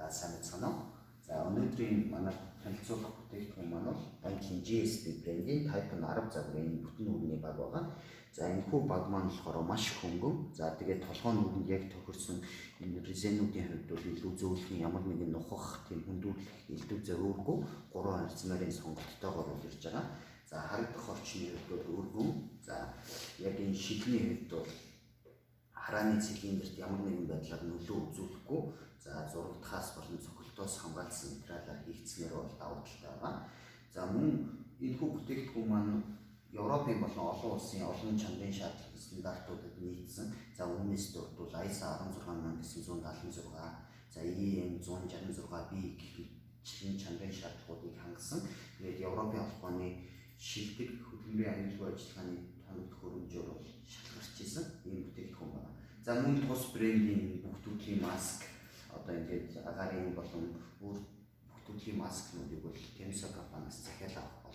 Сайн байцгаана уу? За, өнөөдрийн манай танилцуулах бүтээгдэхүүн маань бол Английн GSB брендийн Type 10 загварын бүтэн нүрний баг байгаа. За, энэхүү баг маань болохоор маш хөнгөн. За, тэгээд толгой нүрэнд яг тохирсон энэ резинүүдийн хувьд бол илүү зөөлхөн, ямар нэгэн нухах, тийм хүндүүрлэх элдэв зөөргүй гурван размерын сонголттойгоор бол ирж байгаа. За, харагдах орчны хувьд бол өргөн. За, яг энэ шилний хувьд бол харааны цилиндрт ямар нэгэн байдлаар нөлөө үзүүлэхгүй, за, зурагдахаас болон цохилтоос хамгаалсан материалаар хийгдснээр бол давуу талтай байгаа. За, мөн энэхүү бүтээгдэхүүн маань Европын болон олон улсын олон чанарын шаардлага стандартуудад нийцсэн. За, үүнээс дурдвал ISO 16976, за, EN 166B гэх мэтчилэн чанарын шаардлагуудыг хангасан. Тэгээд Европын холбооны шилдэг хөдөлмөрийн аюулгүй ажиллагааны тоног төхөөрөмжөөр бол шалгарч исэн ийм бүтээгдэхүүн байна. За, мөн тус брендийн бүх төрлийн маск, одоо ингээд агаарын болон өөр бүх төрлийн маскнуудыг бол Temsa компаниас захиалга авах